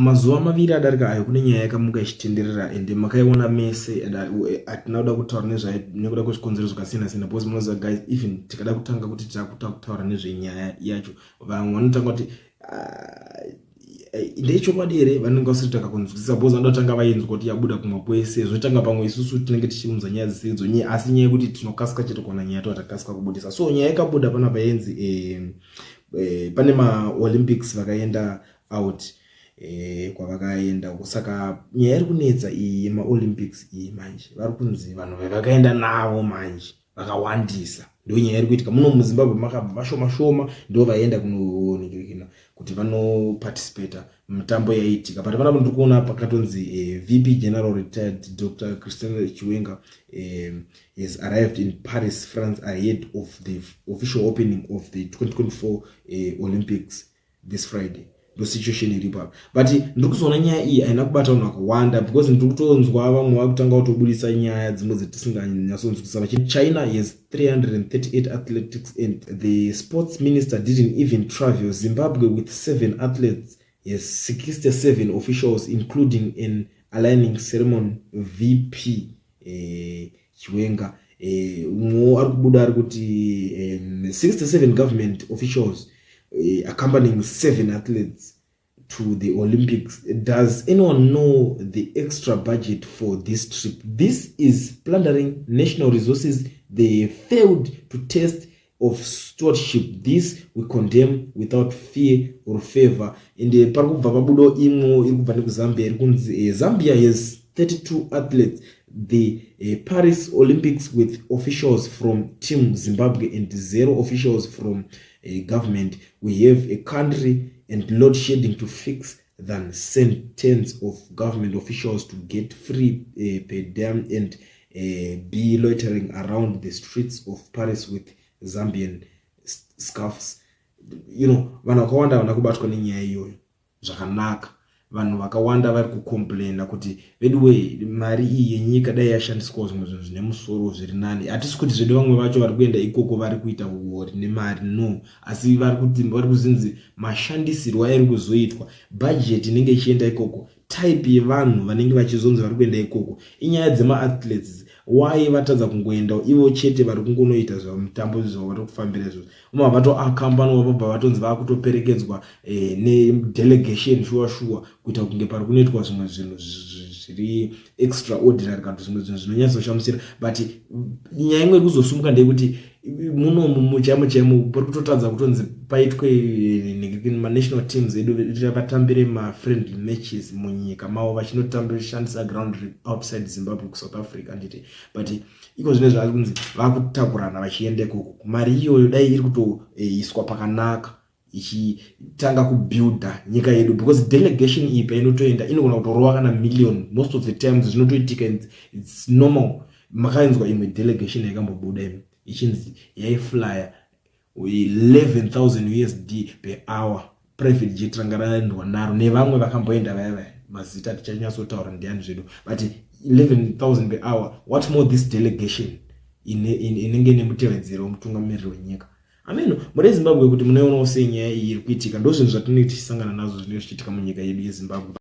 Mazuva 2 adarika ayo, kune nyaya yakamuka ichitenderera, ende makaiona mese, and hatina kuda kutaura nezvayo nekuda kwezvikonzero zvakasiyana siyana, because munoziva guys, even tikada kutanga kuti takuta kutaura nezvenyaya yacho, vamwe vanotanga kuti, "Ah, ndechokwadi here?" Vanenge vasiri takakunzwisisa, because vanoda kutanga vainzwa kuti yabuda kumwe kwese. Zvotanga pamwe isusu tinenge tichiunza nyaya dzisiridzo nyaya, asi nyaya yekuti tinokasika chete kuona nyaya, tova takasika kubudisa. So nyaya yakabuda panapa yenzi pane maOlympics vakaenda out, kwavakaenda. Saka nyaya iri kunetsa iyi yemaOlympics iyi manje, vari kunzi vanhu vavakaenda navo manje vakawandisa. Ndo nyaya iri kuitika muno muZimbabwe, makabva vashoma shoma ndo vaenda kunoningirikina kuti vanoparticipata mumitambo yaiitika. But panapa ndiri kuona pakatonzi VP General Retired Dr Christina Chiwenga has arrived in Paris, France, ahead of the official opening of the 2024 Olympics this Friday. Ndo situation iripo apa, but ndiri kuzoona nyaya iyi haina kubata vanhu vakawanda, because ndiri kutonzwa vamwe vakutanga kutobudisa nyaya dzimwe dzetisinganyasonzwisisa vachiti China has 338 athletics and the sports minister didn't even travel. Zimbabwe with seven athletes has 67 officials, including an aligning ceremony VP Chiwenga. Umwewo ari kubuda ari kuti 67 government officials accompanying seven athletes to the Olympics. Does anyone know the extra budget for this trip? This is plundering national resources. They failed to test of stewardship. This we condemn without fear or favor. Ende pari kubva pabudo imwe iri kubva nekuZambia, iri kunzi Zambia has 32 athletes the Paris Olympics with officials from Team Zimbabwe and zero officials from government. We have a country and load shedding to fix than send tens of government officials to get free per diem and be loitering around the streets of Paris with Zambian scarves. Vanhu vakawanda havana kubatwa nenyaya iyoyo zvakanaka. Vanhu vakawanda vari kucomplaina kuti veduwe, mari iyi yenyika dai yashandiswawo zvimwe zvinhu zvine musoro, zviri nani. Hatisi kuti zvedu vamwe vacho vari kuenda ikoko vari kuita uori nemari, no, asi vari kuti vari kuzinzi mashandisirwo airi kuzoitwa bhajeti inenge ichienda ikoko, type yevanhu vanenge vachizonzi vari kuenda ikoko, inyaya dzemaathletes. Why vatadza kungoendawo ivo chete vari kungonoita zvamutambo zvavari kufambira izvozvo? Uma vatoakambanwa, vabva vatonzi vakutoperekedzwa nedelegation shuwa shuwa, kuita kunge pari kunoitwa zvimwe zvinhu zviri extraordinary kana kuti zvimwe zvinhu zvinonyatsoshamisira. But nyaya imwe iri kuzosumuka ndeyekuti munomu chaimo chaimo pari kutotadza kutonzi paitwe manational teams edu vatambire mafriendly matches munyika mavo, vachinotambishandisa ground outside Zimbabwe, kuSouth Africa, handiti? But iko zvine zvaari kunzi vakutakurana vachienda ikoko. Mari iyoyo dai iri kutoiswa pakanaka, ichitanga kubuilda nyika yedu, because delegation iyi painotoenda inogona kutorova kana million. Most of the times zvinotoitika, it's normal. Makainzwa imwe delegation yakambobuda imi ichinzi yaiflya 11,000 USD per hour, private jet ranga raendwa naro nevamwe vakamboenda vaya vaya, mazita tichanyatsotaura ndiani zvedu, but 11,000 per hour. What more this delegation inenge ine mutevedzero wemutungamiriri wenyika? Ameno muri Zimbabwe kuti munoionawo sei nyaya iyi iri kuitika. Ndo zvinhu zvatinenge tichisangana nazvo zvinenge zvichiitika munyika yedu yeZimbabwe.